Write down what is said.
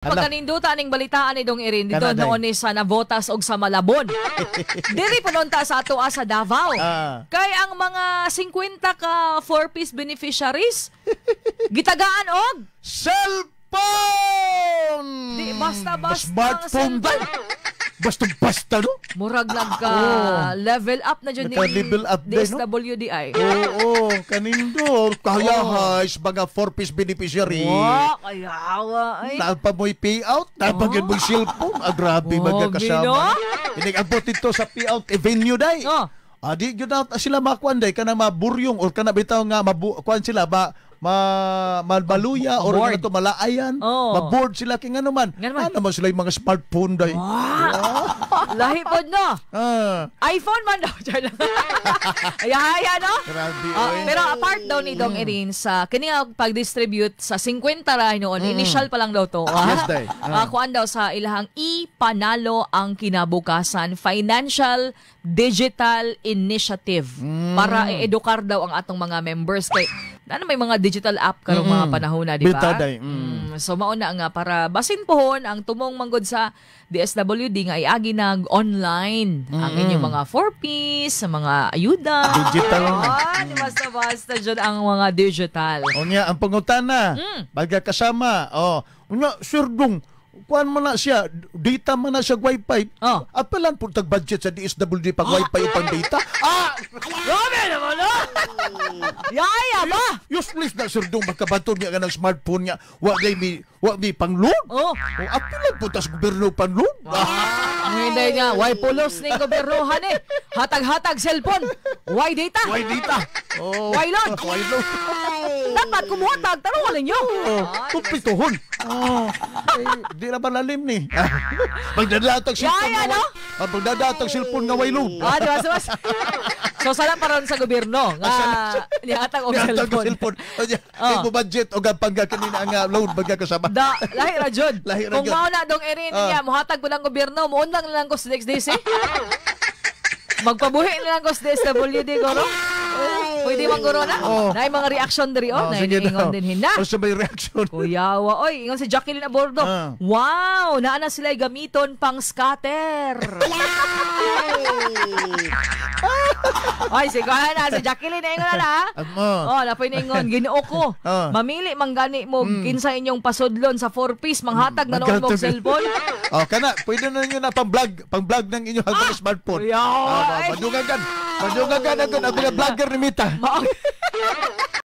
Hala. Pagkaninduta ning balitaan ni Dong Irin dito Kana, day. noon ni sa Navotas og sa Malabon. Diri pa sa ato sa Davao. Kay ang mga 50 ka 4-piece beneficiaries gitagaan og cellphone! Di basta-basta Smartphone ang ba? Basta-basta, no? Murag nagka level up na jud ni Nagka-level up din, no? DSWDI. Oo, kanindo. Kaya hay, mga 4-piece beneficiary. Wa, kayawa ay. Naa pa mo'y payout, naa pa gyud mo'y cellphone. Ah, grabe Oh, mga kasama. no? Inig-abot dito sa payout avenue day. Ah, di gyud na sila makuan day kana maburyong or kana bitaw nga mabu kuan sila ba ma malbaluya or Bored. kana to malaayan. Maboard sila kay ngano man. Ngano man? Ano man sila yung mga smartphone day. Lahi pod no. iPhone man daw. Char lang. Ay, ay, no? Grabe, oy. Pero apart daw ni Dong Erin sa kini nga pag-distribute sa 50 ra noon, initial pa lang daw to. Yes, day. Kuan daw sa ilahang ipanalo ang kinabukasan Financial Digital Initiative para i-edukar daw ang atong mga members kay ano may mga digital app karong mga panahon na, di ba? Bitaw, day. So mauna nga para basin pohon ang tumong manggod sa DSWD nga iagi nag online ang inyong mga 4-piece, ang mga ayuda. Digital na. Ah, di basta-basta dyan ang mga digital. Unya ang pangutana, baga kasama. Oh, unya sir dong, kuan man na siya, data man na siya wifi. Apelan po tag budget sa DSWD pag wifi o pang data. Ah! Grabe naman, no? Yaya ba? Useless na sir dong magkabanton niya ka ng smartphone niya. Wa day mi wa mi pangload. Oh, apelan po tas gobyerno pangload. Hindi nga, why pulos ni gobernohan eh. Hatag-hatag cellphone. Why data? Why data? Oh. Why load? Why load? Dapat kumuha tag, tanungan ninyo. Oh, kumpletuhon. Oh. Eh, di na malalim ni. Pagdadatag cellphone Yaya, nga no? Pagdadatag cellphone nga way load. Ah, di ba? So, sana paron sa gobyerno nga nihatag og Nihatag og cellphone. cellphone. O niya, kay mo budget og ang pangga kanina nga load baga kasama. Da, lahi ra jud. Lahi ra Kung jud. mao na dong Erin niya, mohatag ko lang gobyerno, muundang na lang ko sa next day Magpabuhi na lang ko sa DSWD goro. Pwede man goro na. Naay mga reaction diri oh, Oh, naay sige ingon daw. din hina. O sa may reaction. Kuyawa, oy, ingon si Jacqueline Abordo. Wow, naa na sila gamiton pang scatter. Ay, sige na si Jacqueline ingon na na. Amo. Oh, napoy ningon Ginoo ko. Mamili man gani mo kinsa inyong pasudlon sa 4-piece manghatag na noon mo og cellphone. Oh, kana pwede na ninyo na pang-vlog ng inyong mga smartphone. Kuyawa, ay. Madungagan. Madungagan ang mga vlogger ni Mita. Mao.